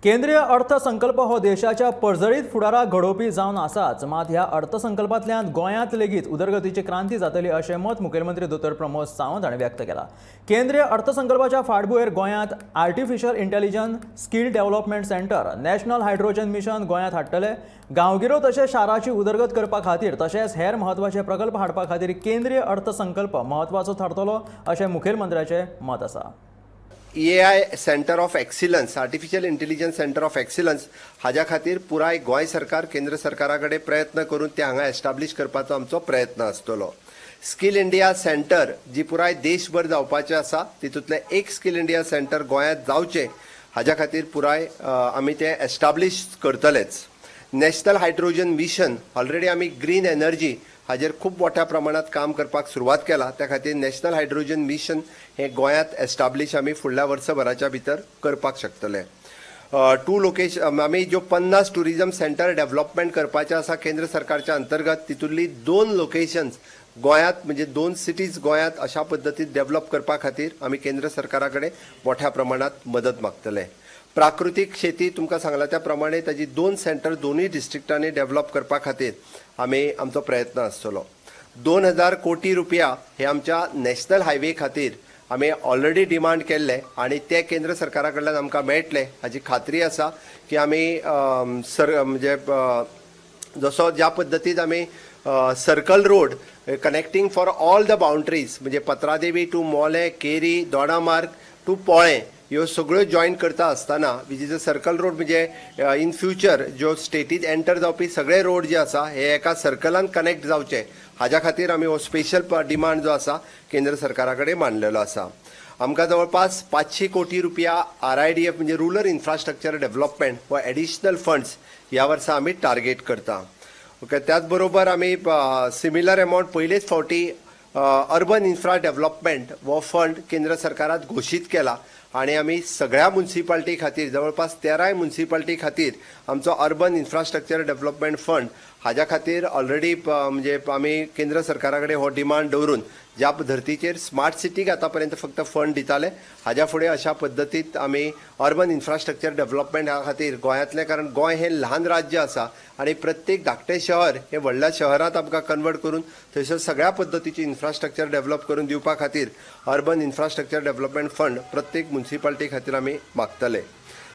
केंद्रीय अर्थसंकल्प हो देशाच्या पर्जळीत फुडाराक घडोवपी जावन आसाच, मात ह्या अर्थसंकल्पांतल्यान गोंयांत लेगीत उदरगतीची क्रांती जातली अशें मत मुखेलमंत्री दोतोर प्रमोद सावंत हांणी व्यक्त केलां. केंद्रीय अर्थसंकल्पाच्या फाटभुंयेर गोंयांत artificial intelligence skill development centre, national hydrogen mission गोंयांत हाडटले. गांवगिरो तशेंच शाराची उदरगत करपा खातीर तशेंच हेर म्हत्वाचे प्रकल्प हाडपा खातीर केंद्रीय अर्थसंकल्प म्हत्वाचो थारतलो अशें मुखेलमंत्र्याचें मत आसा. AI centre of excellence, artificial intelligence centre of excellence हाज्या खातीर पुराय गोंय सरकार केंद्र सरकारा कडेन प्रयत्न करून ते हांगा एस्टाब्लीश करपाचो आमचो प्रयत्न आसतलो. स्किल इंडिया सेंटर जी पुराय देशभर जावपाचें आसा तितूंतलें एक स्किल इंडिया सेंटर गोंयांत जावचें हाज्या खातीर पुराय आमी तें एस्टाब्लीश करतलेच. नॅशनल हायड्रोजन मिशन ऑलरेडी आमी ग्रीन एनर्जी हाजेर खूब मोठ्या प्रमाणात काम करपाक सुरवात केला, त्या खातीर नॅशनल हायड्रोजन मिशन हे गोंयांत एस्टाब्लीश आमी फुडल्या वर्सभराच्या भितर करपाक शकतले. टू लोकेशन आमी ज्यो 50 टुरिजम सेंटर डेव्हलपमेंट करपाचें आसा केंद्र सरकारच्या अंतर्गत, तितूंतली 2 लोकेशन्स गोंयांत म्हणजे 2 सिटीज गोंयांत अशा पद्दतीन डेव्हलप करपा खातीर आमी केंद्र सरकारा कडेन मोठ्या प्रमाणात मदत मागतले. प्राकृतीक शेती तुमकां सांगला त्या प्रमाणे ताजी 2 सेंटर दोनूय डिस्ट्रिक्टांनी डेव्हलप करपा खातीर आमी आमचो प्रयत्न आसतलो. 2000 कोटी रुपया हे आमच्या नॅशनल हायवे खातीर आमी ऑलरेडी डिमांड केल्ले आनी ते केंद्र सरकारा कडल्यान आमकां मेळटले हाजी खात्री आसा की आमी म्हणजे जसो ज्या पद्दतीन आमी circle road connecting for all the boundaries म्हणजे पत्रादेवी टू मोलें, केरी, दोडामार्ग टू पोळें ह्यो सगळ्यो जॉयन करता आसतना which is a circle road म्हणजे इन फ्युचर ज्यो स्टेटीत एंटर जावपी सगळे रोड जे आसा हे एका सर्कलान कनेक्ट जावचे हाज्या खातीर आमी हो स्पेशल डिमांड जो आसा केंद्र सरकारा कडेन मांडलेलो आसा. आमकां जवळपास 500 कोटी रुपया RIDF म्हणजे रुरल इन्फ्रास्ट्रक्चर डेव्हलपमेंट हो एडिशनल फंड्स ह्या वर्सा आमी टार्गेट करता. ओके, त्याच बरोबर आमी सिमिलर अमावंट पयलेच फावटी अर्बन इन्फ्रा डेव्हलपमेंट हो फंड केंद्र सरकारात घोशीत केला आनी आमी सगळ्या मुन्सिपाल्टी खातीर जवळपास 13 मुन्सिपाल्टी खातीर आमचो अर्बन इन्फ्रास्ट्रक्चर डेव्हलपमेंट फंड हाज्या खातीर ऑलरेडी म्हणजे आमी केंद्र सरकारा कडेन हो डिमांड दवरून ज्या धर्तीचेर स्मार्ट सिटीक आतां पर्यंत फक्त फंड दिताले हाज्या फुडें अशा पद्दतीत आमी अर्बन इन्फ्रास्ट्रक्चर डेव्हलपमेंट ह्या खातीर गोंयांतलें, कारण गोंय हें ल्हान राज्य आसा आनी प्रत्येक धाकटें शहर हें व्हडल्या शहरांत आमकां कन्वर्ट करून थंयसर सगळ्या पद्दतीची इन्फ्रास्ट्रक्चर डेव्हलप करून दिवपा खातीर अर्बन इन्फ्रास्ट्रक्चर डेव्हलपमेंट फंड प्रत्येक मुन्सिपाल्टी खातीर आमी मागतले.